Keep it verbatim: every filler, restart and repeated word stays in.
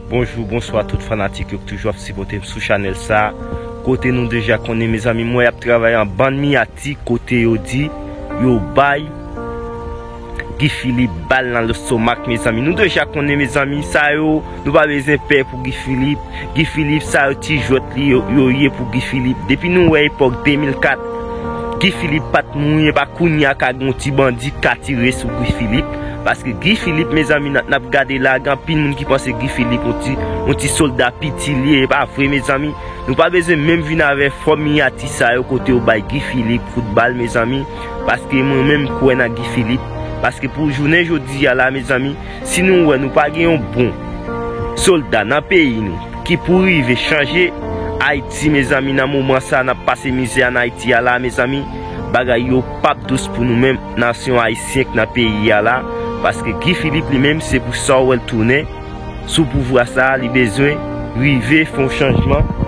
Bonjou, bonswa tout fanatik yo ki toujou ap sipòte m sou chanèl sa. Kote nou deja konnen, mezanmi, m wè y ap travay an bann miyati kote yo di yo bay Guy Philippe bal nan lestomak, mezanmi. Nou deja konnen, mezanmi, sa yo, nou pa bezwen pè pou Guy Philippe. Guy Philippe, sa yo ti jwèt li yo, yo ye pou Guy Philippe. Depi nou wè epòk de mil kat, Guy Philippe pa t mouri, e pa kounye a ka gen yon ti bandi ka tire sou Guy Philippe. Paske Guy Philippe, mezanmi, n ap, n ap gade la, gen anpil moun ki panse Guy Philippe yon ti, yon ti sòlda piti li ye, e pa vre, mezanmi. Nou pa bezwen menm vin avè fò miyati sa yo kote yo bay Guy Philippe foutbal, mezanmi. Paske mwen menm, m kwè nan Guy Philippe. Paske pou jounen jodi a la, mezanmi, si nou wè nou pa gen yon bon sòlda nan peyi nou ki pou rive chanje Ayiti, mezanmi, nan moman sa n ap pase mizè ann Ayiti a la, mezanmi, bagay yo p ap dous pou nou menm, nasyon ayisyen k nan peyi a la. Paske Guy Philippe li menm, se pou sa w wè l tounen sou pouvwa sa, li bezwen rive fè yon chanjman